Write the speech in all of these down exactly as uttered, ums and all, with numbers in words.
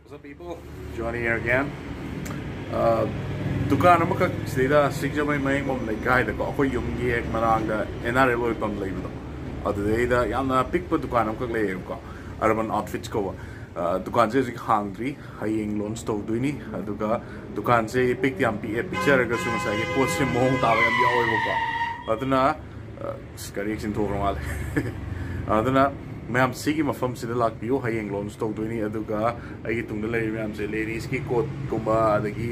What's up, people? Johnny here again. Uh, ꯗꯨꯀꯥꯟ ꯑꯃꯈꯛ ꯁꯤꯗꯩꯗ ꯁꯤꯡꯖꯃꯩ ꯃꯌꯥꯡꯕꯝ ꯂꯩꯀꯥꯏꯗꯀꯣ, ꯑꯩꯈꯣꯏ ꯌꯨꯝꯒꯤ ꯍꯦꯛ ꯃꯅꯥꯛꯇ N R L oil pump ꯂꯩꯕꯗꯣ, ꯑꯗꯨꯗꯩꯗ ꯌꯥꯝꯅ ꯄꯤꯛꯄ ꯗꯨꯀꯥꯟ ꯑꯃꯈꯛ ꯂꯩꯌꯦꯕꯀꯣ, Urban Outfits ꯀꯧꯕ꯫ ꯑ, ꯗꯨꯀꯥꯟꯁꯦ ꯍꯧꯖꯤꯛ ꯍꯥꯡꯗ꯭ꯔꯤ, ꯍꯌꯦꯡ launch ꯇꯧꯗꯣꯏꯅꯤ꯫ ꯑꯗꯨꯒ ꯗꯨꯀꯥꯟꯁꯦ ꯄꯤꯛꯇꯤ ꯌꯥꯝ ꯄꯤꯛꯑꯦ, ꯄꯤꯛꯆꯔꯒꯁꯨ ꯉꯁꯥꯏꯒꯤ ꯄꯣꯠꯁꯦ ꯃꯑꯣꯡ ꯇꯥꯕ ꯌꯥꯝ ꯌꯥꯎꯋꯦꯕꯀꯣ꯫ ꯑꯗꯨꯅ, ꯑ, ꯑꯁ, ꯒꯥꯔꯤ accident ꯊꯣꯛꯈ꯭ꯔ ꯃꯥꯜꯂꯦ꯫ ꯑꯗꯨꯅ ꯃꯌꯥꯝ ꯁꯤꯒꯤ ꯃꯐꯝꯁꯤꯗ ꯂꯥꯛꯄꯤꯌꯨ, ꯍꯌꯦꯡ launch ꯇꯧꯗꯣꯏꯅꯤ꯫ ꯑꯗꯨꯒ ꯑꯩꯒꯤ ꯇꯨꯡꯗ ꯂꯩꯔꯤꯕ ꯃꯌꯥꯝꯁꯦ ladies ꯀꯤ coat ꯀꯨꯝꯕ, ꯑꯗꯒꯤ,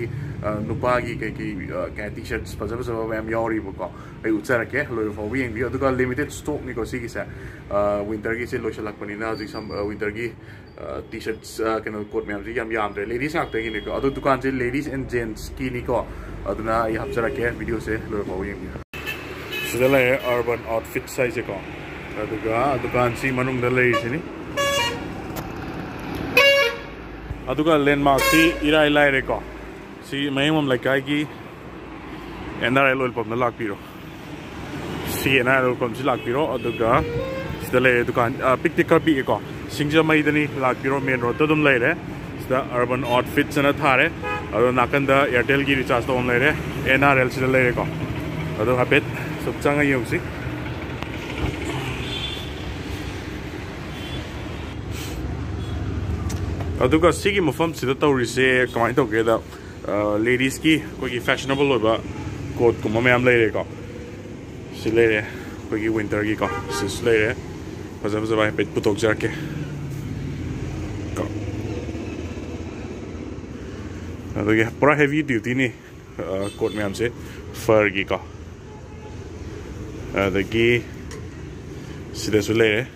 ꯑ, ꯅꯨꯄꯥꯒꯤ ꯀꯩꯀꯩ, ꯑ, ꯀꯩ T-shirts ꯐꯖ ꯐꯖꯕ ꯃꯌꯥꯝ ꯌꯥꯎꯔꯤꯕꯀꯣ꯫ ꯑꯩ ꯎꯠꯆꯔꯛꯀꯦ, ꯂꯣꯏꯕ ꯐꯥꯎꯕ ꯌꯦꯡꯕꯤꯌꯨ꯫ ꯑꯗꯨꯒ limited stock ꯅꯤꯀꯣ ꯁꯤꯒꯤꯁꯦ꯫ ꯑ, winter ꯒꯤꯁꯦ ꯂꯣꯏꯁꯤꯜꯂꯛꯄꯅꯤꯅ ꯍꯧꯖꯤꯛ sum-, ꯑ, winter ꯒꯤ, ꯑ, T-shirts, ꯑ, ꯀꯩꯅꯣ, coat ꯃꯌꯥꯝꯁꯦ ꯌꯥꯝ ꯌꯥꯝꯗ꯭ꯔꯦ꯫ Ladies ꯉꯥꯛꯇꯒꯤꯅꯤꯀꯣ꯫ ꯑꯗꯣ ꯗꯨꯀꯥꯟꯁꯦ ladies and gents ꯀꯤꯅꯤꯀꯣ꯫ ꯑꯗꯨꯅ ꯑꯩ ꯍꯥꯞꯆꯔꯛꯀꯦ, video ꯁꯦ ꯂꯣꯏꯕ ꯐꯥꯎꯕ ꯌꯦꯡꯕꯤꯌꯨ꯫ ꯁꯤꯗ ꯂꯩꯔꯦ Urban Outfits ꯍꯥꯏꯁꯦꯀꯣ꯫ ꯑꯗꯨꯒ ꯗꯨꯀꯥꯟꯁꯤ ꯃꯅꯨꯡꯗ ꯂꯩꯔꯤꯁꯤꯅꯤ꯫ ꯑꯗꯨꯒ landmark ꯁꯤ ꯏꯔꯥꯏ ꯂꯥꯏꯔꯦꯀꯣ꯫ ꯁꯤ ꯃꯌꯥꯡꯕꯝ ꯂꯩꯀꯥꯏꯒꯤ N R L oil pump ꯇ ꯂꯥꯛꯄꯤꯔꯣ꯫ ꯁꯤ N R L oil pump ꯁꯤ ꯂꯥꯛꯄꯤꯔꯣ꯫ ꯑꯗꯨꯒ ꯁꯤꯗ ꯂꯩꯔꯦ ꯗꯨꯀꯥꯟ, ꯑ, ꯄꯤꯛꯇꯤ ꯈꯔ ꯄꯤꯛꯑꯦꯀꯣ꯫ ꯁꯤꯡꯖꯃꯩꯗꯅꯤ, ꯂꯥꯛꯄꯤꯔꯣ, main road ꯇ ꯑꯗꯨꯝ ꯂꯩꯔꯦ꯫ ꯁꯤꯗ Urban Outfits ꯑꯅ ꯊꯥꯔꯦ꯫ ꯑꯗꯣ ꯅꯥꯀꯟꯗ Airtel ꯒꯤ recharge ꯇꯧꯐꯝ ꯂꯩꯔꯦ꯫ N R L ꯁꯤꯗ ꯂꯩꯔꯦꯀꯣ꯫ ꯑꯗꯣ ꯍꯥꯏꯐꯦꯠ ꯁꯨꯝ ꯆꯪꯉ ꯌꯦꯡꯉꯨꯁꯤ꯫ ꯑꯗꯨꯒ ꯁꯤꯒꯤ ꯃꯐꯝꯁꯤꯗ ꯇꯧꯔꯤꯁꯦ ꯀꯃꯥꯏꯅ ꯇꯧꯒꯦꯗ, ꯑ, ladies ꯀꯤ ꯑꯩꯈꯣꯏꯒꯤ fashionable ꯑꯣꯏꯕ coat ꯀꯨꯝꯕ ꯃꯌꯥꯝ ꯂꯩꯔꯦꯀꯣ꯫ ꯁꯤ ꯂꯩꯔꯦ ꯑꯩꯈꯣꯏꯒꯤ winter ꯒꯤꯀꯣ, ꯁꯤꯁꯨ ꯂꯩꯔꯦ꯫ ꯐꯖ ꯐꯖꯕ ꯍꯥꯏꯐꯦꯠ ꯄꯨꯊꯣꯛꯆꯔꯛꯀꯦ ꯀꯣ꯫ ꯑꯗꯨꯒꯤ ꯄꯨꯔꯥ heavy duty ꯅꯤ, ꯑ, coat ꯃꯌꯥꯝꯁꯦ, fur ꯒꯤꯀꯣ꯫ ꯑꯗꯒꯤ ꯁꯤꯗꯁꯨ ꯂꯩꯔꯦ,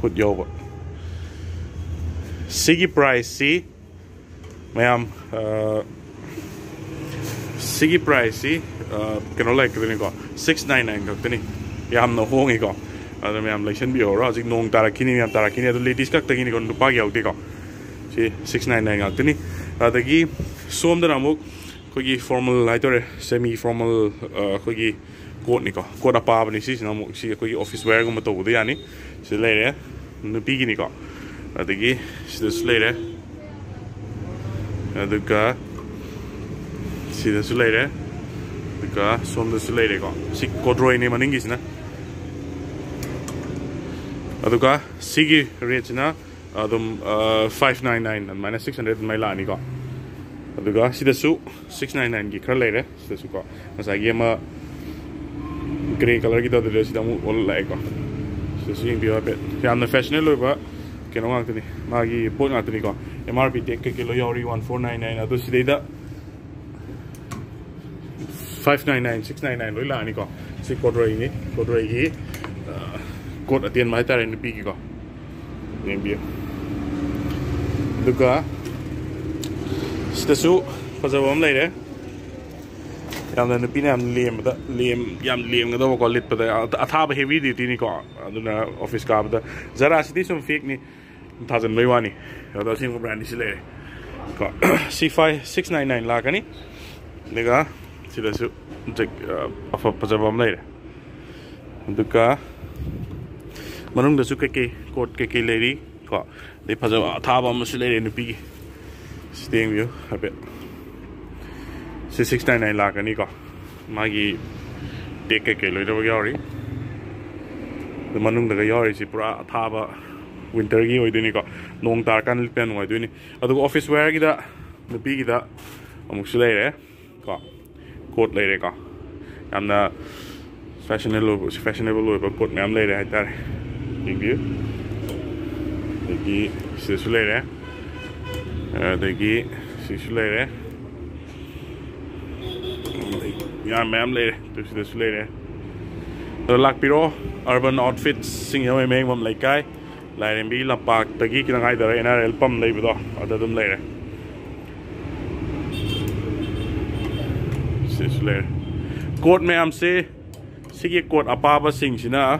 hood ꯌꯥꯎꯕ꯫ ꯁꯤꯒꯤ price ꯁꯤ ꯃꯌꯥꯝ, ꯑ, ꯁꯤꯒꯤ price ꯁꯤ, ꯑ, ꯀꯩꯅꯣ ꯂꯩꯔꯛꯀꯗꯣꯏꯅꯤꯀꯣ, six nine nine ꯈꯛꯇꯅꯤ꯫ ꯌꯥꯝꯅ ꯍꯣꯡꯉꯤꯀꯣ꯫ ꯑꯗꯣ ꯃꯌꯥꯝ ꯂꯩꯁꯟꯕꯤꯍꯧꯔꯣ꯫ ꯍꯧꯖꯤꯛ ꯅꯣꯡ ꯇꯥꯔꯛꯈꯤꯅꯤ, ꯃꯌꯥꯝ ꯇꯥꯔꯛꯈꯤꯅꯤ꯫ ꯑꯗꯣ ladies ꯈꯛꯇꯒꯤꯅꯤꯀꯣ, ꯅꯨꯄꯥꯒꯤ ꯌꯥꯎꯗꯦꯀꯣ꯫ ꯁꯤ six nine nine ꯉꯥꯛꯇꯅꯤ꯫ ꯑꯗꯒꯤ ꯁꯣꯝꯗꯅ ꯑꯃꯨꯛ ꯑꯩꯈꯣꯏꯒꯤ formal ꯍꯥꯏꯇꯥꯔꯦ, semi formal, ꯑ, ꯑꯩꯈꯣꯏꯒꯤ coat ꯅꯤꯀꯣ꯫ Coat ꯑꯄꯥꯕꯅꯤ ꯁꯤꯁꯤꯅ ꯑꯃꯨꯛ꯫ ꯁꯤ ꯑꯩꯈꯣꯏꯒꯤ office wear ꯒꯨꯝꯕ ꯇꯧꯕꯗ ꯌꯥꯅꯤ꯫ ꯁꯤ ꯂꯩꯔꯦ ꯅꯨꯄꯤꯒꯤꯅꯤꯀꯣ꯫ ꯑꯗꯒꯤ ꯁꯤꯗꯁꯨ ꯂꯩꯔꯦ, ꯑꯗꯨꯒ ꯁꯤꯗꯁꯨ ꯂꯩꯔꯦ, ꯑꯗꯨꯒ ꯁꯣꯝꯗꯁꯨ ꯂꯩꯔꯦꯀꯣ꯫ ꯁꯤ ꯀꯣꯗ꯭ꯔꯣꯏꯅꯦ ꯃꯅꯤꯡꯒꯤꯁꯤꯅ꯫ ꯑꯗꯨꯒ ꯁꯤꯒꯤ ꯔꯦꯠꯁꯤꯅ ꯑꯗꯨꯝ ꯐꯥꯏꯚ ꯅꯥꯏꯟ ꯅꯥꯏꯟ, ꯑꯗꯨꯃꯥꯏꯅ ꯁꯤꯛꯁ ꯍꯟꯗ꯭ꯔꯦꯠ ꯑꯗꯨꯃꯥꯏꯅ ꯂꯥꯛꯑꯅꯤꯀꯣ꯫ ꯑꯗꯨꯒ ꯁꯤꯗꯁꯨ ꯁꯤꯛꯁ ꯅꯥꯏꯟ ꯅꯥꯏꯟꯒꯤ ꯈꯔ ꯂꯩꯔꯦ꯫ ꯁꯤꯗꯁꯨꯀꯣ ꯉꯁꯥꯏꯒꯤ ꯑꯃ ꯒ꯭ꯔꯦ ꯀꯂꯔꯒꯤꯗꯣ ꯑꯗꯨꯗ ꯁꯤꯗ ꯑꯃꯨꯛ ꯑꯣꯜꯂꯛꯑꯦꯀꯣ꯫ ꯁꯤꯗꯁꯨ ꯌꯦꯡꯕꯤꯌꯨ ꯍꯥꯏꯐꯦꯠ, ꯌꯥꯝꯅ ꯐꯦꯁꯅꯦꯕꯜ ꯑꯣꯏꯕ ꯀꯩꯅꯣ ꯉꯥꯛꯇꯅꯤ, ꯃꯥꯒꯤ ꯄꯣꯠ ꯉꯥꯛꯇꯅꯤꯀꯣ꯫ ꯑꯦꯝ ꯑꯥꯔ ꯄꯤ ꯇꯦꯛ ꯀꯩꯀꯩ ꯂꯣꯏ ꯌꯥꯎꯔꯤ, ꯋꯥꯟ ꯐꯣꯔ ꯅꯥꯏꯟ ꯅꯥꯏꯟ꯫ ꯑꯗꯣ ꯁꯤꯗꯩꯗ five nine nine, six nine nine ꯂꯣꯏ ꯂꯥꯛꯑꯅꯤꯀꯣ꯫ ꯁꯤ ꯀꯣꯗ꯭ꯔꯣꯏꯅꯤ, ꯀꯣꯗ꯭ꯔꯣꯏꯒꯤ ꯀꯣꯠ ꯑꯇꯦꯟꯕ ꯍꯥꯏꯇꯥꯔꯦ, ꯅꯨꯄꯤꯒꯤꯀꯣ꯫ ꯌꯦꯡꯕꯤꯌꯨ꯫ ꯑꯗꯨꯒ ꯁꯤꯗꯁꯨ ꯐꯖꯕ ꯑꯃ ꯂꯩꯔꯦ꯫ ꯌꯥꯝꯅ ꯅꯨꯄꯤꯅ ꯌꯥꯝ ꯂꯦꯝꯕꯗ, ꯂꯦꯝ-, ꯌꯥꯝ ꯂꯦꯝꯒꯗꯧꯕꯀꯣ, ꯂꯤꯠꯄꯗ ꯑꯊꯥꯕ ꯍꯦꯚꯤ ꯗ꯭ꯌꯨꯇꯤꯅꯤꯀꯣ꯫ ꯑꯗꯨꯅ ꯑꯣꯐꯤꯁ ꯀꯥꯕꯗ, ꯖꯔꯥꯁꯤꯗꯤ ꯁꯨꯝ ꯐꯦꯛꯅꯤ, ꯊꯥꯖꯤꯟꯕꯩ ꯋꯥꯅꯤ꯫ ꯑꯗꯣ ꯑꯁꯦꯡꯕ ꯕ꯭ꯔꯥꯟꯗꯤ ꯁꯤ ꯂꯩꯔꯦ ꯀꯣ꯫ ꯁꯤ ꯐꯥꯏꯚ, ꯁꯤꯛꯁ ꯅꯥꯏꯟ ꯅꯥꯏꯟ ꯂꯥꯛꯀꯅꯤ꯫ ꯑꯗꯨꯒ ꯁꯤꯗꯁꯨ ꯖꯦꯛ-, ꯑ, ꯑꯐ-, ꯐꯖꯕ ꯑꯃ ꯂꯩꯔꯦ꯫ ꯑꯗꯨꯒ ꯃꯅꯨꯡꯗꯁꯨ ꯀꯩꯀꯩ ꯀꯣꯠ ꯀꯩꯀꯩ ꯂꯩꯔꯤ ꯀꯣ꯫ ꯑꯗꯩ ꯐꯖꯕ ꯑꯊꯥꯕ ꯑꯃꯁꯨ ꯂꯩꯔꯦ ꯅꯨꯄꯤꯒꯤ꯫ ꯁꯤ ꯌꯦꯡꯕꯤꯌꯨ ꯍꯥꯏꯐꯦꯠ꯫ ꯁꯤ ꯁꯤꯛꯁ ꯅꯥꯏꯟ ꯅꯥꯏꯟ ꯂꯥꯛꯀꯅꯤꯀꯣ꯫ ꯃꯥꯒꯤ ꯇꯦꯛ ꯀꯩꯀꯩ ꯂꯣꯏꯅꯃꯛ ꯌꯥꯎꯔꯤ꯫ ꯑꯗꯨ ꯃꯅꯨꯡꯗꯒ ꯌꯥꯎꯔꯤꯁꯤ ꯄꯨꯔꯥ ꯑꯊꯥꯕ ꯋꯤꯟꯇꯔꯒꯤ ꯑꯣꯏꯗꯣꯏꯅꯤꯀꯣ꯫ ꯅꯣꯡ ꯇꯥꯔꯀꯥꯟꯗ ꯂꯤꯠꯄ ꯌꯥꯝ ꯅꯨꯡꯉꯥꯏꯗꯣꯏꯅꯤ꯫ ꯑꯗꯨꯒ ꯑꯣꯐꯤꯁ ꯋꯦꯌꯔꯒꯤꯗ ꯅꯨꯄꯤꯒꯤꯗ ꯑꯃꯨꯛꯁꯨ ꯂꯩꯔꯦ ꯀꯣ꯫ ꯀꯣꯠ ꯂꯩꯔꯦꯀꯣ꯫ ꯌꯥꯝꯅ ꯐꯦꯁꯅꯦꯕꯜ ꯑꯣꯏꯕ, ꯐꯦꯁꯅꯦꯕꯜ ꯑꯣꯏꯕ ꯀꯣꯠ ꯃꯌꯥꯝ ꯂꯩꯔꯦ ꯍꯥꯏꯇꯥꯔꯦ꯫ ꯌꯦꯡꯕꯤꯌꯨ꯫ ꯑꯗꯒꯤ ꯁꯤꯗꯁꯨ ꯂꯩꯔꯦ, ꯑꯗꯒꯤ ꯁꯤꯁꯨ ꯂꯩꯔꯦ꯫ ꯌꯥꯝ ꯃꯌꯥꯝ ꯂꯩꯔꯦ꯫ ꯑꯗꯨ ꯁꯤꯗꯁꯨ ꯂꯩꯔꯦ꯫ ꯑꯗꯣ ꯂꯥꯛꯄꯤꯔꯣ, Urban Outfits, ꯁꯤꯡꯖꯃꯩ ꯃꯌꯥꯡꯕꯝ ꯂꯩꯀꯥꯏ, ꯂꯥꯏꯔꯦꯝꯕꯤ ꯂꯝꯄꯥꯛꯇꯒꯤ ꯈꯤꯇꯪ ꯍꯥꯏꯗꯔ ꯑꯦꯟ ꯑꯥꯔ ꯑꯦꯜ ꯄꯝ ꯂꯩꯕꯗꯣ, ꯑꯗ ꯑꯗꯨꯝ ꯂꯩꯔꯦ꯫ ꯁꯤꯁꯨ ꯂꯩꯔꯦ꯫ ꯀꯣꯠ ꯃꯌꯥꯝꯁꯦ, ꯁꯤꯒꯤ ꯀꯣꯠ ꯑꯄꯥꯕꯁꯤꯡꯁꯤꯅ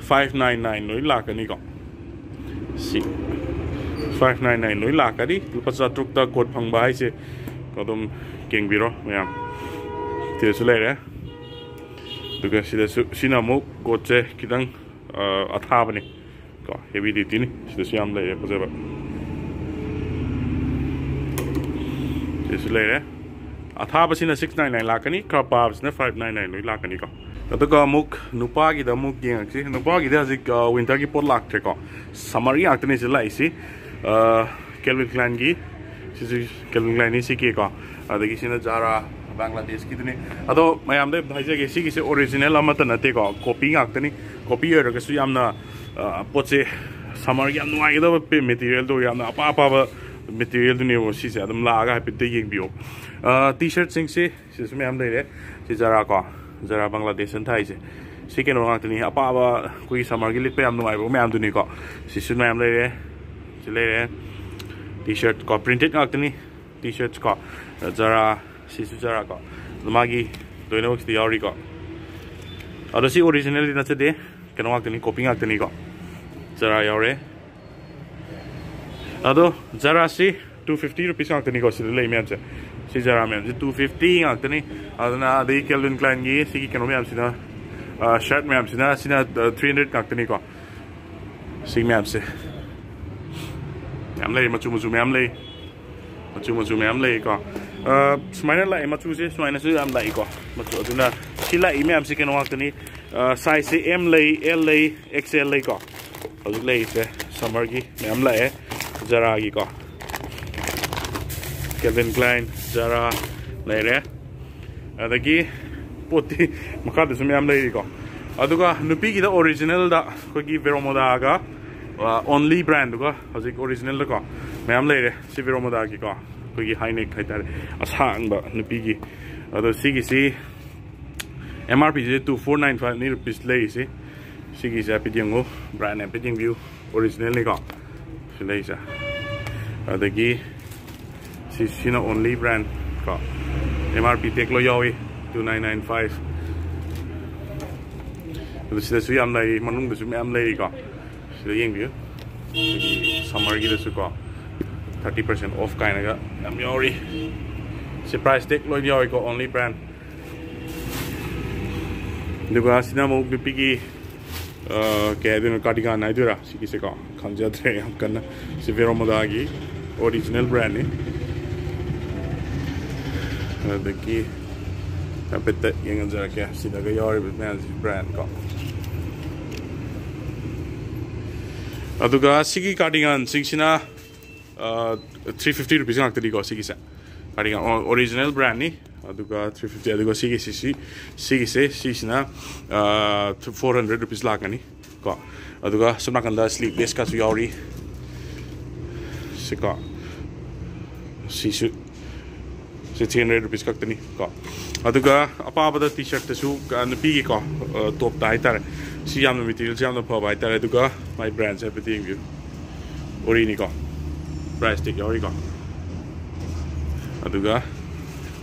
ꯐꯥꯏꯚ ꯅꯥꯏꯟ ꯅꯥꯏꯟ ꯂꯣꯏ ꯂꯥꯛꯀꯅꯤꯀꯣ꯫ ꯁꯤ ꯐꯥꯏꯚ ꯅꯥꯏꯟ ꯅꯥꯏꯟ ꯂꯣꯏ ꯂꯥꯛꯀꯅꯤ꯫ ꯂꯨꯄꯥ ꯆꯥꯇ꯭ꯔꯨꯛꯇ ꯀꯣꯠ ꯐꯪꯕ ꯍꯥꯏꯁꯦ ꯑꯗꯨꯝ ꯌꯦꯡꯕꯤꯔꯣ ꯃꯌꯥꯝ꯫ ꯁꯤꯗꯁꯨ ꯂꯩꯔꯦ꯫ ꯑꯗꯨꯒ ꯁꯤꯗꯁꯨ, ꯁꯤꯅ ꯑꯃꯨꯛ ꯀꯣꯠꯁꯦ ꯈꯤꯇꯪ, ꯑ, ꯑꯊꯥꯕꯅꯤ꯫ Heavy duty ꯅꯤ꯫ ꯁꯤꯗꯁꯨ ꯌꯥꯝ ꯂꯩꯔꯦ ꯐꯖꯕ꯫ ꯁꯤꯁꯨ ꯂꯩꯔꯦ꯫ ꯑꯊꯥꯕꯁꯤꯅ six nine nine ꯂꯥꯛꯀꯅꯤ, ꯈꯔ ꯄꯥꯕꯁꯤꯅ five nine nine ꯂꯣꯏ ꯂꯥꯛꯀꯅꯤꯀꯣ꯫ ꯑꯗꯨꯒ ꯑꯃꯨꯛ ꯅꯨꯄꯥꯒꯤꯗ ꯑꯃꯨꯛ ꯌꯦꯡꯉꯛꯁꯤ꯫ ꯅꯨꯄꯥꯒꯤꯗꯤ ꯍꯧꯖꯤꯛ ꯋꯤꯟꯇꯔꯒꯤ ꯄꯣꯠ ꯂꯥꯛꯇ꯭ꯔꯦꯀꯣ, ꯁꯝꯃꯔꯒꯤ ꯉꯥꯛꯇꯅꯤ ꯁꯤ ꯂꯥꯛꯏꯁꯤ꯫ ꯀꯦꯜꯚꯤꯟ ꯀ꯭ꯂꯥꯏꯟꯒꯤ, ꯁꯤꯁꯨ ꯀꯦꯜꯚꯤꯟ ꯀ꯭ꯂꯥꯏꯟꯅꯤ ꯁꯤꯒꯤꯀꯣ꯫ ꯑꯗꯒꯤ ꯁꯤꯅ ꯖꯥꯔꯥ, ꯕꯪꯒ꯭ꯂꯥꯗꯦꯁꯀꯤꯗꯨꯅꯤ꯫ ꯑꯗꯣ ꯃꯌꯥꯝꯗ ꯑꯝꯇ ꯍꯥꯏꯖꯒꯦ, ꯁꯤꯒꯤꯁꯦ ꯑꯣꯔꯤꯖꯤꯅꯦꯜ ꯑꯃꯠꯇ ꯅꯠꯇꯦꯀꯣ, ꯀꯣꯄꯤ ꯉꯥꯛꯇꯅꯤ꯫ ꯀꯣꯄꯤ ꯑꯣꯏꯔꯒꯁꯨ ꯌꯥꯝꯅ ꯑ, ꯄꯣꯠꯁꯦ ꯁꯝꯃꯔꯒꯤ ꯌꯥꯝ ꯅꯨꯡꯉꯥꯏꯒꯗꯕ ꯃꯦꯇꯤꯔꯤꯌꯦꯜꯗꯣ, ꯌꯥꯝꯅ ꯑꯄꯥ ꯑꯄꯥꯕ ꯃꯦꯇꯤꯔꯤꯌꯦꯜꯗꯨꯅꯦꯕ ꯁꯤꯁꯦ꯫ ꯑꯗꯨꯝ ꯂꯥꯛꯑꯒ ꯍꯥꯏꯐꯦꯠꯇ ꯌꯦꯡꯕꯤꯌꯣ꯫ ꯇꯤ ꯁꯔꯠꯁꯤꯡꯁꯦ ꯁꯤꯗꯁꯨ ꯃꯌꯥꯝ ꯂꯩꯔꯦ꯫ ꯁꯤ ꯖꯔꯥ ꯀꯣ, ꯖꯔꯥ ꯕꯪꯒ꯭ꯂꯥꯗꯦꯁ ꯑꯅ ꯊꯥꯏꯁꯦ꯫ ꯁꯤ ꯀꯩꯅꯣ ꯉꯥꯛꯇꯅꯤ, ꯑꯄꯥꯕ ꯑꯩꯈꯣꯏꯒꯤ ꯁꯝꯃꯔꯒꯤ ꯂꯤꯠꯄ ꯌꯥꯝ ꯅꯨꯡꯉꯥꯏꯕ ꯃꯌꯥꯝꯗꯨꯅꯤꯀꯣ꯫ ꯁꯤꯁꯨ ꯃꯌꯥꯝ ꯂꯩꯔꯦ꯫ ꯁꯤ ꯂꯩꯔꯦ꯫ ꯇꯤ ꯁꯔꯠ ꯀꯣ, ꯄ꯭ꯔꯤꯟꯇꯦꯠ ꯉꯥꯛꯇꯅꯤ꯫ ꯇꯤ ꯁꯔꯠꯁ ꯀꯣ, ꯖꯔꯥ, ꯁꯤꯁꯨ ꯖꯔꯥ ꯀꯣ꯫ ꯑꯗꯣ ꯃꯥꯒꯤ ꯂꯣꯏꯅꯃꯛꯁꯤꯗ ꯌꯥꯎꯔꯤꯀꯣ꯫ ꯑꯗꯣ ꯁꯤ ꯑꯣꯔꯤꯖꯤꯅꯦꯜꯗꯤ ꯅꯠꯆꯗꯦ, ꯀꯩꯅꯣ ꯉꯥꯛꯇꯅꯤ, ꯀꯣꯄꯤ ꯉꯥꯛꯇꯅꯤꯀꯣ꯫ ꯖꯔꯥ ꯌꯥꯎꯔꯦ꯫ ꯑꯗꯣ ꯖꯔꯥꯁꯤ two fifty rupees ꯉꯥꯛꯇꯅꯤꯀꯣ꯫ ꯁꯤꯗ ꯂꯩ ꯃꯌꯥꯝꯁꯦ, ꯁꯤ ꯖꯔꯥ ꯃꯌꯥꯝꯁꯦ two fifty ꯉꯥꯛꯇꯅꯤ꯫ ꯑꯗꯨꯅ ꯑꯗꯩ ꯀꯦꯜꯚꯤꯟ ꯀ꯭ꯂꯥꯏꯟꯒꯤ ꯁꯤꯒꯤ ꯀꯩꯅꯣ ꯃꯌꯥꯝꯁꯤꯅ, ꯁꯔꯠ ꯃꯌꯥꯝꯁꯤꯅ, ꯁꯤꯅ three hundred ꯉꯥꯛꯇꯅꯤꯀꯣ꯫ ꯁꯤ ꯃꯌꯥꯝꯁꯦ ꯌꯥꯝ ꯂꯩ, ꯃꯆꯨ ꯃꯆꯨ ꯃꯌꯥꯝ ꯂꯩ, ꯃꯆꯨ ꯃꯆꯨ ꯃꯌꯥꯝ ꯂꯩꯀꯣ꯫ ꯑ, ꯁꯨꯃꯥꯏꯅ ꯂꯥꯛꯑꯦ, ꯃꯆꯨꯁꯦ ꯁꯨꯃꯥꯏꯅꯁꯨ ꯌꯥꯝ ꯂꯥꯛꯏꯀꯣ꯫ ꯃꯆꯨ ꯑꯗꯨꯅ ꯁꯤ ꯂꯥꯛꯏ ꯃꯌꯥꯝꯁꯦ ꯀꯩꯅꯣ ꯉꯥꯛꯇꯅꯤ꯫ ꯑ, ꯁꯥꯏꯖꯁꯦ ꯑꯦꯝ ꯂꯩ, ꯑꯦꯜ ꯂꯩ, ꯑꯦꯛꯁ ꯑꯦꯜ ꯂꯩꯀꯣ꯫ ꯍꯧꯖꯤꯛ ꯂꯩꯔꯤꯁꯦ ꯁꯝꯃꯔꯒꯤ ꯃꯌꯥꯝ ꯂꯥꯛꯑꯦ꯫ ꯖꯔꯥꯒꯤꯀꯣ, ꯀꯦꯜꯚꯤꯟ ꯀ꯭ꯂꯥꯏꯟ, ꯖꯔꯥ ꯂꯩꯔꯦ꯫ ꯑꯗꯒꯤ ꯄꯣꯠꯇꯤ ꯃꯈꯥꯗꯁꯨ ꯃꯌꯥꯝ ꯂꯩꯔꯤꯀꯣ꯫ ꯑꯗꯨꯒ ꯅꯨꯄꯤꯒꯤꯗ ꯑꯣꯔꯤꯖꯤꯅꯦꯜꯗ ꯑꯩꯈꯣꯏꯒꯤ ꯕꯦꯔꯣꯃꯣꯗꯥꯒ, ꯑ, ꯑꯣꯟꯂꯤ ꯕ꯭ꯔꯥꯟꯗꯨꯒ ꯍꯧꯖꯤꯛ ꯑꯣꯔꯤꯖꯤꯅꯦꯜꯗꯀꯣ ꯃꯌꯥꯝ ꯂꯩꯔꯦ꯫ ꯁꯤ ꯕꯦꯔꯣꯃꯣꯗꯥꯒꯤꯀꯣ, ꯑꯩꯈꯣꯏꯒꯤ ꯍꯥꯏ ꯅꯦꯛ ꯍꯥꯏꯇꯥꯔꯦ, ꯑꯁꯥꯡꯕ ꯅꯨꯄꯤꯒꯤ꯫ ꯑꯗꯣ ꯁꯤꯒꯤꯁꯤ ꯑꯦꯝ ꯑꯥꯔ ꯄꯤꯁꯦ two four nine five ꯅꯤ ꯔꯨꯄꯤꯁ ꯂꯩꯔꯤꯁꯤ꯫ ꯁꯤꯒꯤꯁꯦ ꯍꯥꯏꯐꯦꯠ ꯌꯦꯡꯉꯨ, ꯕ꯭ꯔꯥꯟ ꯍꯥꯏꯐꯦꯠ ꯌꯦꯡꯕꯤꯌꯨ, ꯑꯣꯔꯤꯖꯤꯅꯦꯜꯅꯤꯀꯣ ꯁꯤ ꯂꯩꯔꯤꯁꯦ꯫ ꯑꯗꯒꯤ ꯁꯤ, ꯁꯤꯅ ꯑꯣꯟꯂꯤ ꯕ꯭ꯔꯥꯟ ꯀꯣ, ꯑꯦꯝ ꯑꯥꯔ ꯄꯤ ꯇꯦꯛ ꯂꯣꯏ ꯌꯥꯎꯏ, two nine nine five꯫ ꯑꯗꯨ ꯁꯤꯗꯁꯨ ꯌꯥꯝ ꯂꯩꯔꯤ, ꯃꯅꯨꯡꯗꯁꯨ ꯃꯌꯥꯝ ꯂꯩꯔꯤꯀꯣ꯫ ꯁꯤꯗ ꯌꯦꯡꯕꯤꯌꯨ, ꯑꯩꯈꯣꯏꯒꯤ ꯁꯝꯃꯔꯒꯤꯗꯁꯨ ꯀꯣ, thirty percent off ꯀꯥꯏꯅꯒ ꯌꯥꯝ ꯌꯥꯎꯔꯤ꯫ ꯁꯤ ꯄ꯭ꯔꯥꯏꯁ ꯇꯦꯛ ꯂꯣꯏ ꯌꯥꯎꯏꯀꯣ, ꯑꯣꯟꯂꯤ ꯕ꯭ꯔꯥꯟ꯫ ꯑꯗꯨꯒ ꯁꯤꯅ ꯑꯃꯨꯛ ꯅꯨꯄꯤꯒꯤ, ꯀꯩ ꯍꯥꯏꯗꯣꯏꯅꯣ, ꯀꯥꯔꯗꯤꯒꯥꯟ ꯍꯥꯏꯗꯣꯏꯔꯥ, ꯁꯤꯒꯤꯁꯦꯀꯣ, ꯈꯪꯖꯗ꯭ꯔꯦ ꯌꯥꯝ ꯀꯟꯅ꯫ ꯁꯤ ꯕꯦꯔꯣꯃꯣꯗꯥꯒꯤ ꯑꯣꯔꯤꯖꯤꯅꯦꯜ ꯕ꯭ꯔꯥꯟꯅꯤ꯫ ꯑꯗꯒꯤ ꯍꯥꯏꯐꯦꯠꯇ ꯌꯦꯡꯍꯟꯖꯔꯛꯀꯦ ꯁꯤꯗꯒ ꯌꯥꯎꯔꯤꯕ ꯃꯌꯥꯝꯁꯤ ꯕ꯭ꯔꯥꯟ ꯀꯣ꯫ ꯑꯗꯨꯒ ꯁꯤꯒꯤ ꯀꯥꯔꯗꯤꯒꯥꯟꯁꯤꯡꯁꯤꯅ ꯊ꯭ꯔꯤ ꯐꯤꯐꯇꯤ ꯔꯨꯄꯤꯁ ꯉꯥꯛꯇꯅꯤꯀꯣ ꯁꯤꯒꯤꯁꯦ꯫ ꯀꯥꯔꯗꯤꯒꯥꯟ ꯑꯣꯔꯤꯖꯤꯅꯦꯜ ꯕ꯭ꯔꯥꯟꯅꯤ꯫ ꯑꯗꯨꯒ ꯊ꯭ꯔꯤ ꯐꯤꯐꯇꯤ, ꯑꯗꯨꯒ ꯁꯤꯒꯤꯁꯤ, ꯁꯤ-, ꯁꯤꯒꯤꯁꯦ, ꯁꯤꯁꯤꯅ ꯐꯣꯔ ꯍꯟꯗ꯭ꯔꯦꯠ ꯔꯨꯄꯤꯁ ꯂꯥꯛꯀꯅꯤ ꯀꯣ꯫ ꯑꯗꯨꯒ ꯁꯣꯝ ꯅꯥꯀꯟꯗ ꯁ꯭ꯂꯤꯞꯂꯦꯁꯀꯁꯨ ꯌꯥꯎꯔꯤ꯫ ꯁꯤꯀꯣ, ꯁꯤꯁꯨ, ꯁꯤ ꯊ꯭ꯔꯤ ꯍꯟꯗ꯭ꯔꯦꯠ ꯔꯨꯄꯤꯁ ꯈꯛꯇꯅꯤ ꯀꯣ꯫ ꯑꯗꯨꯒ ꯑꯄꯥꯕꯗ ꯇꯤ ꯁꯔꯠꯇꯁꯨ, ꯑ, ꯅꯨꯄꯤꯒꯤꯀꯣ, ꯑ, ꯇꯣꯞꯇ ꯍꯥꯏꯇꯥꯔꯦ, ꯁꯤ ꯌꯥꯝꯅ ꯃꯦꯇꯤꯔꯤꯌꯦꯜꯁꯦ ꯌꯥꯝꯅ ꯐꯕ ꯍꯥꯏꯇꯥꯔꯦ꯫ ꯑꯗꯨꯒ ꯃꯥꯏ ꯕ꯭ꯔꯥꯟꯁꯦ ꯍꯥꯏꯐꯦꯠ ꯌꯦꯡꯕꯤꯌꯨ꯫ ꯑꯣꯔꯤꯅꯤꯀꯣ, ꯄ꯭ꯔꯥꯏꯁ ꯇꯦꯛ ꯌꯥꯎꯔꯤꯀꯣ꯫ ꯑꯗꯨꯒ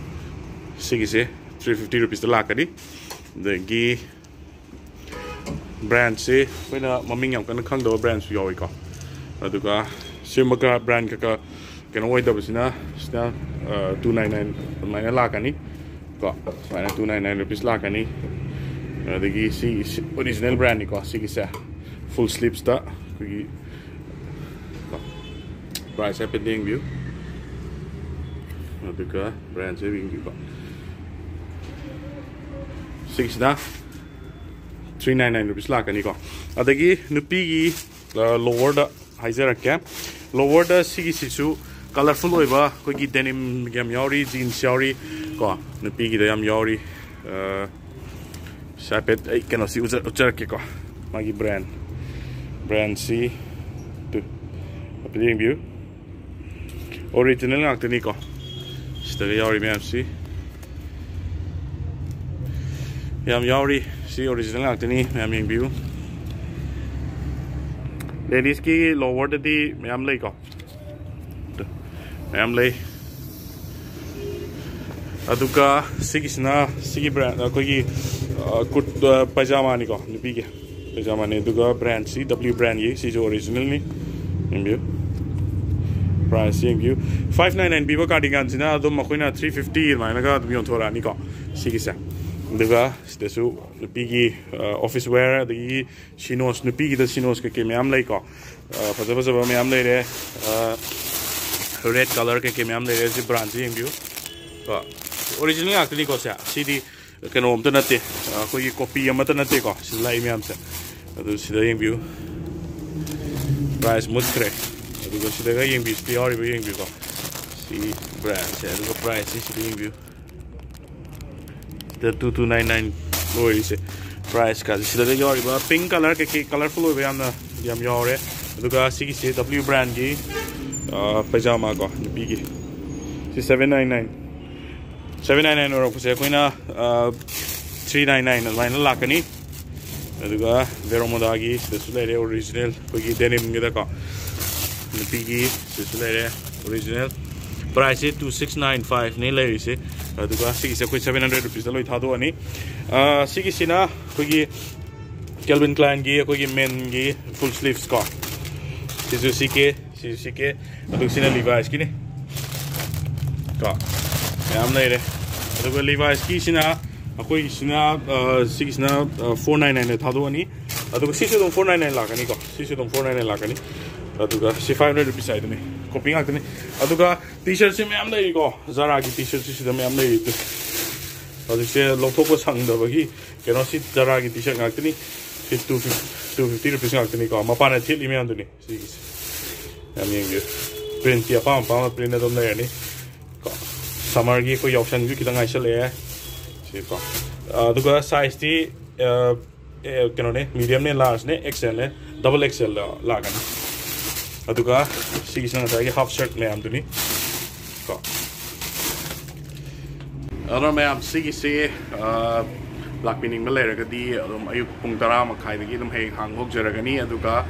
ꯁꯤꯒꯤꯁꯦ ꯊ꯭ꯔꯤ ꯐꯤꯐꯇꯤ ꯔꯨꯄꯤꯁꯇ ꯂꯥꯛꯀꯅꯤ꯫ ꯑꯗꯒꯤ ꯕ꯭ꯔꯥꯟꯁꯦ ꯑꯩꯈꯣꯏꯅ ꯃꯃꯤꯡ ꯌꯥꯝ ꯀꯟꯅ ꯈꯪꯗꯕ ꯕ꯭ꯔꯥꯟꯁꯨ ꯌꯥꯎꯋꯤꯀꯣ꯫ ꯑꯗꯨꯒ ꯁꯤꯒꯨꯝꯕ ꯕ꯭ꯔꯥꯟ ꯈꯔ ꯈꯔ ꯀꯩꯅꯣ ꯑꯣꯏꯗꯕꯁꯤꯅ, ꯁꯤꯅ ꯇꯨ ꯅꯥꯏꯟ ꯅꯥꯏꯟ ꯑꯗꯨꯃꯥꯏꯅ ꯂꯥꯛꯀꯅꯤ ꯀꯣ꯫ ꯁꯨꯃꯥꯏꯅ ꯇꯨ ꯅꯥꯏꯟ ꯅꯥꯏꯟ ꯔꯨꯄꯤꯁ ꯂꯥꯛꯀꯅꯤ꯫ ꯑꯗꯒꯤ ꯁꯤ, ꯁꯤ ꯑꯣꯔꯤꯖꯤꯅꯦꯜ ꯕ꯭ꯔꯥꯟꯅꯤꯀꯣ꯫ ꯁꯤꯒꯤꯁꯦ ꯐꯨꯜ ꯁ꯭ꯂꯤꯞꯁꯇ ꯑꯩꯈꯣꯏꯒꯤ ꯀꯣ, ꯄ꯭ꯔꯥꯏꯁ ꯍꯥꯏꯐꯦꯠ ꯌꯦꯡꯕꯤꯌꯨ꯫ ꯑꯗꯨꯒ ꯕ꯭ꯔꯥꯟꯁꯦ ꯌꯦꯡꯕꯤꯌꯨꯀꯣ꯫ ꯁꯤꯒꯤꯁꯤꯅ ꯊ꯭ꯔꯤ ꯅꯥꯏꯟ ꯅꯥꯏꯟ ꯔꯨꯄꯤꯁ ꯂꯥꯛꯀꯅꯤꯀꯣ꯫ ꯑꯗꯒꯤ ꯅꯨꯄꯤꯒꯤ, ꯑ, ꯂꯣꯋꯔꯗ ꯍꯥꯏꯖꯔꯛꯀꯦ꯫ ꯂꯣꯋꯔꯗ ꯁꯤꯒꯤꯁꯤꯁꯨ ꯀꯂꯔꯐꯨꯜ ꯑꯣꯏꯕ ꯑꯩꯈꯣꯏꯒꯤ ꯗꯦꯅꯤꯝ ꯌꯥꯝ ꯌꯥꯎꯔꯤ, ꯖꯤꯟꯁ ꯌꯥꯎꯔꯤ ꯀꯣ꯫ ꯅꯨꯄꯤꯒꯤꯗ ꯌꯥꯝ ꯌꯥꯎꯔꯤ꯫ ꯑ, ꯁꯤ ꯍꯥꯏꯐꯦꯠ ꯑꯩ ꯀꯩꯅꯣꯁꯤ ꯎꯠꯆ-, ꯎꯠꯆꯔꯛꯀꯦꯀꯣ꯫ ꯃꯥꯒꯤ ꯕ꯭ꯔꯥꯟ, ꯕ꯭ꯔꯥꯟꯁꯤ ꯇꯨ, ꯍꯥꯏꯐꯦꯠ ꯌꯦꯡꯕꯤꯌꯨ꯫ ꯑꯣꯔꯤꯖꯤꯅꯦꯜ ꯉꯥꯛꯇꯅꯤꯀꯣ꯫ ꯁꯤꯗꯒ ꯌꯥꯎꯔꯤ ꯃꯌꯥꯝꯁꯤ ꯌꯥꯝ ꯌꯥꯎꯔꯤ꯫ ꯁꯤ ꯑꯣꯔꯤꯖꯤꯅꯦꯜ ꯉꯥꯛꯇꯅꯤ, ꯃꯌꯥꯝ ꯌꯦꯡꯕꯤꯌꯨ꯫ ꯂꯦꯗꯤꯁꯀꯤ ꯂꯣꯋꯔꯗꯗꯤ ꯃꯌꯥꯝ ꯂꯩꯀꯣ, ꯃꯌꯥꯝ ꯂꯩ꯫ ꯑꯗꯨꯒ ꯁꯤꯒꯤꯁꯤꯅ ꯁꯤꯒꯤ ꯕ꯭ꯔꯥꯟ, ꯑꯩꯈꯣꯏꯒꯤ, ꯑ, ꯀꯨꯔ-, ꯑ, ꯄꯩꯖꯥꯃꯥꯅꯤꯀꯣ, ꯅꯨꯄꯤꯒꯤ ꯄꯩꯖꯥꯃꯥꯅꯤ꯫ ꯑꯗꯨꯒ ꯕ꯭ꯔꯥꯟꯁꯤ ꯗꯕ꯭ꯂꯤꯎ ꯕ꯭ꯔꯥꯟꯒꯤ, ꯁꯤꯁꯨ ꯑꯣꯔꯤꯖꯤꯅꯦꯜꯅꯤ꯫ ꯌꯦꯡꯕꯤꯌꯨ, ꯄ꯭ꯔꯥꯏꯁ ꯌꯦꯡꯕꯤꯌꯨ꯫ ꯐꯥꯏꯚ ꯅꯥꯏꯟ ꯅꯥꯏꯟ ꯄꯤꯕ ꯀꯥꯔꯗꯤꯒꯥꯟꯁꯤꯅ ꯑꯗꯨꯝ ꯑꯩꯈꯣꯏꯅ ꯊ꯭ꯔꯤ ꯐꯤꯐꯇꯤ ꯑꯗꯨꯃꯥꯏꯅꯒ ꯑꯗꯨꯝ ꯌꯣꯟꯊꯣꯔꯛꯑꯅꯤꯀꯣ꯫ ꯁꯤꯒꯤꯁꯦ ꯑꯗꯨꯒ ꯁꯤꯗꯁꯨ ꯅꯨꯄꯤꯒꯤ ꯑꯣꯐꯤꯁ ꯋꯦꯌꯔ, ꯑꯗꯒꯤ ꯁꯤꯅꯣꯁ, ꯅꯨꯄꯤꯒꯤꯗ ꯁꯤꯅꯣꯁ ꯀꯩꯀꯩ ꯃꯌꯥꯝ ꯂꯩꯀꯣ꯫ ꯐꯖ ꯐꯖꯕ ꯃꯌꯥꯝ ꯂꯩꯔꯦ꯫ ꯔꯦꯗ ꯀꯂꯔ ꯀꯩꯀꯩ ꯃꯌꯥꯝ ꯂꯩꯔꯦ꯫ ꯁꯤ ꯕ꯭ꯔꯥꯟꯁꯦ ꯌꯦꯡꯕꯤꯌꯨ ꯀꯣ꯫ ꯑꯣꯔꯤꯖꯤꯅꯦꯜ ꯉꯥꯛꯇꯅꯤꯀꯣ ꯁꯦ꯫ ꯁꯤꯗꯤ ꯀꯩꯅꯣ ꯑꯝꯇ ꯅꯠꯇꯦ, ꯑꯩꯈꯣꯏꯒꯤ ꯀꯣꯄꯤ ꯑꯃꯠꯇ ꯅꯠꯇꯦꯀꯣ ꯁꯤꯗ ꯂꯥꯛꯏ ꯃꯌꯥꯝꯁꯦ꯫ ꯑꯗꯨ ꯁꯤꯗ ꯌꯦꯡꯕꯤꯌꯨ, ꯄ꯭ꯔꯥꯏꯁ ꯃꯨꯠꯈ꯭ꯔꯦ꯫ ꯑꯗꯨꯒ ꯁꯤꯗꯒ ꯌꯦꯡꯕꯤꯌꯨ, ꯁꯤꯗ ꯌꯥꯎꯔꯤꯕ ꯌꯦꯡꯕꯤꯌꯨꯀꯣ꯫ ꯁꯤ ꯕ꯭ꯔꯥꯟꯁꯦ, ꯑꯗꯨꯒ ꯄ꯭ꯔꯥꯏꯁꯁꯦ ꯁꯤꯗ ꯌꯦꯡꯕꯤꯌꯨ꯫ ꯁꯤꯗ two two nine nine ꯑꯣꯏꯔꯤꯁꯦ꯫ ꯄ꯭ꯔꯥꯏꯁꯀꯁꯦ ꯁꯤꯗꯒ ꯌꯥꯎꯔꯤꯕ ꯄꯤꯡ ꯀꯂꯔ ꯀꯩꯀꯩ ꯀꯂꯔꯐꯨꯜ ꯑꯣꯏꯕ ꯌꯥꯝꯅ ꯌꯥꯝ ꯌꯥꯎꯔꯦ꯫ ꯑꯗꯨꯒ ꯁꯤꯒꯤꯁꯦ W ꯕ꯭ꯔꯥꯟꯒꯤ ꯄꯩꯖꯥꯃꯥ ꯀꯣ, ꯅꯨꯄꯤꯒꯤ꯫ ꯁꯤ seven nine nine, seven nine nine ꯑꯣꯏꯔꯛꯄꯁꯦ ꯑꯩꯈꯣꯏꯅ three nine nine ꯑꯗꯨꯃꯥꯏꯅ ꯂꯥꯛꯀꯅꯤ꯫ ꯑꯗꯨꯒ ꯕꯦꯔꯣꯃꯣꯗꯥꯒꯤ ꯁꯤꯗꯁꯨ ꯂꯩꯔꯦ ꯑꯣꯔꯤꯖꯤꯅꯦꯜ ꯑꯩꯈꯣꯏꯒꯤ ꯗꯦꯅꯤꯝꯒꯤꯗꯀꯣ, ꯅꯨꯄꯤꯒꯤ ꯁꯤꯗꯁꯨ ꯂꯩꯔꯦ ꯑꯣꯔꯤꯖꯤꯅꯦꯜ꯫ ꯄ꯭ꯔꯥꯏꯁꯁꯦ two six nine fiveꯅꯦ ꯂꯩꯔꯤꯁꯦ꯫ ꯑꯗꯨꯒ ꯁꯤꯒꯤꯁꯦ ꯑꯩꯈꯣꯏ seven hundred rupeesꯇ ꯂꯣꯏ ꯊꯥꯗꯣꯛꯑꯅꯤ꯫ ꯁꯤꯒꯤꯁꯤꯅ ꯑꯩꯈꯣꯏꯒꯤ ꯀꯦꯜꯕꯤꯟ ꯀ꯭ꯂꯥꯏꯟꯒꯤ ꯑꯩꯈꯣꯏꯒꯤ ꯃꯦꯟꯒꯤ ꯐꯨꯜ ꯁ꯭ꯂꯤꯞꯁ ꯀꯣ꯫ ꯁꯤꯁꯨ CK, ꯁꯤꯁꯨ CK꯫ ꯑꯗꯨꯒ ꯁꯤꯅ ꯂꯤꯚꯥꯏꯁꯀꯤꯅꯤ ꯀꯣ꯫ ꯃꯌꯥꯝ ꯂꯩꯔꯦ꯫ ꯑꯗꯨꯒ ꯂꯤꯚꯥꯏꯁꯀꯤꯁꯤꯅ ꯑꯩꯈꯣꯏꯒꯤꯁꯤꯅ ꯁꯤꯒꯤꯁꯤꯅ four nine nineꯗ ꯊꯥꯗꯣꯛꯑꯅꯤ꯫ ꯑꯗꯨꯒ ꯁꯤꯁꯨ ꯑꯗꯨꯝ four nine nine ꯂꯥꯛꯀꯅꯤꯀꯣ꯫ ꯁꯤꯁꯨ ꯑꯗꯨꯝ four nine nine ꯂꯥꯛꯀꯅꯤ꯫ ꯑꯗꯨꯒ ꯁꯤ five hundred rupees ꯍꯥꯏꯗꯨꯅꯤ꯫ ꯀꯣꯄꯤ ꯉꯥꯛꯇꯅꯤ꯫ ꯑꯗꯨꯒ T-shirtꯁꯦ ꯃꯌꯥꯝ ꯂꯩꯔꯤꯀꯣ꯫ ꯖꯥꯔꯥꯒꯤ T-shirtꯁꯨ ꯁꯤꯗ ꯃꯌꯥꯝ ꯂꯩꯔꯤ꯫ ꯍꯧꯖꯤꯛꯁꯦ ꯂꯧꯊꯣꯛꯄ ꯁꯪꯗꯕꯒꯤ ꯀꯩꯅꯣꯁꯤ ꯖꯥꯔꯥꯒꯤ T-shirt ꯉꯥꯛꯇꯅꯤ꯫ Two fifty, two fifty rupees ꯉꯥꯛꯇꯅꯤꯀꯣ꯫ ꯃꯄꯥꯟꯗ ꯊꯦꯠꯂꯤ ꯃꯌꯥꯝꯗꯨꯅꯤ ꯁꯤꯒꯤꯁꯦ꯫ ꯌꯥꯝ ꯌꯦꯡꯕꯤꯌꯨ꯫ Printꯇꯤ ꯑꯄꯥꯝ ꯑꯄꯥꯝꯕ print ꯑꯗꯨꯝ ꯂꯩꯔꯅꯤ ꯀꯣ꯫ Summerꯒꯤ ꯑꯩꯈꯣꯏ ꯌꯥꯎꯁꯪꯁꯨ ꯈꯤꯇꯪ ꯉꯥꯏꯁꯜꯂꯛꯑꯦ꯫ ꯁꯤꯀꯣ꯫ ꯑꯗꯨꯒ sizeꯇꯤ ꯀꯩꯅꯣꯅꯦ, mediumꯅꯦ, largeꯅꯦ, XLꯅꯦ, double XLꯗ ꯂꯥꯛꯀꯅꯤ꯫ ꯑꯗꯨꯒ ꯁꯤꯒꯤꯁꯤꯅ ꯉꯁꯥꯏꯒꯤ half shirt ꯃꯌꯥꯝꯗꯨꯅꯤ ꯀꯣ꯫ ꯑꯗꯨꯅ ꯃꯌꯥꯝ ꯁꯤꯒꯤꯁꯤ ꯂꯥꯛꯄꯤꯅꯤꯡꯕ ꯂꯩꯔꯒꯗꯤ ꯑꯗꯨꯝ ꯑꯌꯨꯛ ꯄꯨꯡ ꯇꯔꯥ ꯃꯈꯥꯏꯗꯒꯤ ꯑꯗꯨꯝ ꯍꯌꯦꯡ ꯍꯥꯡꯕ ꯍꯧꯖꯔꯒꯅꯤ꯫ ꯑꯗꯨꯒ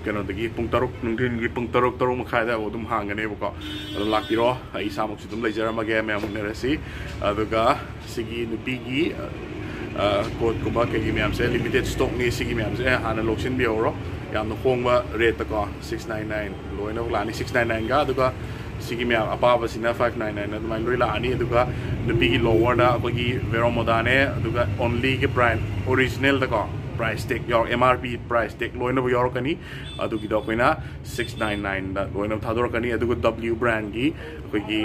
ꯀꯩꯅꯣꯗꯒꯤ ꯄꯨꯡ ꯇꯔꯨꯛ, ꯅꯨꯡꯊꯤꯟꯒꯤ ꯄꯨꯡ ꯇꯔꯨꯛ, ꯇꯔꯨꯛ ꯃꯈꯥꯏ ꯑꯗꯨꯋꯥꯏꯐꯥꯎ ꯑꯗꯨꯝ ꯍꯥꯡꯒꯅꯦꯕꯀꯣ꯫ ꯑꯗꯨꯝ ꯂꯥꯛꯄꯤꯔꯣ, ꯑꯩ ꯏꯁꯥꯃꯛꯁꯨ ꯑꯗꯨꯝ ꯂꯩꯖꯔꯝꯃꯒꯦ꯫ ꯃꯌꯥꯝ ꯎꯅꯔꯁꯤ꯫ ꯑꯗꯨꯒ ꯁꯤꯒꯤ ꯅꯨꯄꯤꯒꯤ ꯀꯣꯠꯀꯨꯝꯕ ꯀꯩꯒꯤ ꯃꯌꯥꯝꯁꯦ limited stockꯅꯤ꯫ ꯁꯤꯒꯤ ꯃꯌꯥꯝꯁꯦ ꯍꯥꯟꯅ ꯂꯧꯁꯤꯟꯕꯤꯍꯧꯔꯣ꯫ ꯌꯥꯝꯅ ꯍꯣꯡꯕ rateꯇꯀꯣ, six nine nine ꯂꯣꯏꯅꯃꯛ ꯂꯥꯛꯑꯅꯤ꯫ Six nine nineꯒ ꯑꯗꯨꯒ ꯁꯤꯒꯤ ꯃꯌꯥꯝ ꯑꯄꯥꯕꯁꯤꯅ five nine nine ꯑꯗꯨꯃꯥꯏꯅ ꯂꯣꯏ ꯂꯥꯛꯑꯅꯤ꯫ ꯑꯗꯨꯒ ꯅꯨꯄꯤꯒꯤ lowerꯗ ꯑꯩꯈꯣꯏꯒꯤ Vero Modane, ꯑꯗꯨꯒ onlyꯒꯤ brand originalꯗꯀꯣ price tag ꯌꯥꯎꯔ, M R P price tag ꯂꯣꯏꯅꯃꯛ ꯌꯥꯎꯔꯛꯀꯅꯤ꯫ ꯑꯗꯨꯒꯤꯗꯣ ꯑꯩꯈꯣꯏꯅ six nine nineꯗ ꯂꯣꯏꯅ ꯊꯥꯗꯣꯔꯛꯀꯅꯤ꯫ ꯑꯗꯨꯒ W brandꯒꯤ ꯑꯩꯈꯣꯏꯒꯤ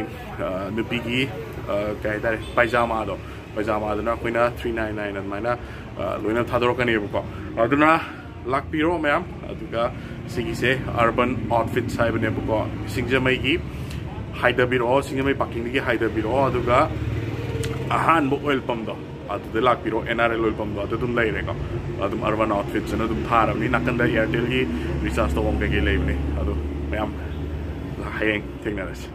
ꯑ, ꯅꯨꯄꯤꯒꯤ ꯑ, ꯀꯩ ꯍꯥꯏꯇꯥꯔꯦ, ꯄꯥꯏꯖꯥꯃꯥꯗꯣ, ꯄꯥꯏꯖꯥꯃꯥꯗꯨꯅ ꯑꯩꯈꯣꯏꯅ three nine nine ꯑꯗꯨꯃꯥꯏꯅ ꯑ, ꯂꯣꯏꯅ ꯊꯥꯗꯣꯔꯛꯀꯅꯦꯕꯀꯣ꯫ ꯑꯗꯨꯅ ꯂꯥꯛꯄꯤꯔꯣ ꯃꯌꯥꯝ꯫ ꯑꯗꯨꯒ ꯁꯤꯒꯤꯁꯦ Urban Outfitters ꯍꯥꯏꯕꯅꯦꯕꯀꯣ, ꯁꯤꯡꯖꯃꯩꯒꯤ ꯍꯥꯏꯊꯕꯤꯔꯛꯑꯣ, ꯁꯤꯡꯖꯃꯩ parkingꯗꯒꯤ ꯍꯥꯏꯊꯕꯤꯔꯛꯑꯣ꯫ ꯑꯗꯨꯒ ꯑꯍꯥꯟꯕ oil pumpꯗꯣ, ꯑꯗꯨꯗ ꯂꯥꯛꯄꯤꯔꯣ꯫ N R L oil pumpꯗꯣ ꯑꯗꯨ ꯑꯗꯨꯝ ꯂꯩꯔꯦꯀꯣ꯫ ꯑꯗꯨꯝ Urban Outfitters ꯑꯗꯨꯝ ꯊꯥꯔꯕꯅꯤ꯫ ꯅꯥꯀꯟꯗ Airtelꯒꯤ recharge ꯇꯧꯐꯝ ꯀꯩꯀꯩ ꯂꯩꯕꯅꯦ꯫ ꯑꯗꯨ ꯃꯌꯥꯝ ꯍꯌꯦꯡ ꯊꯦꯡꯅꯔꯁꯤ꯫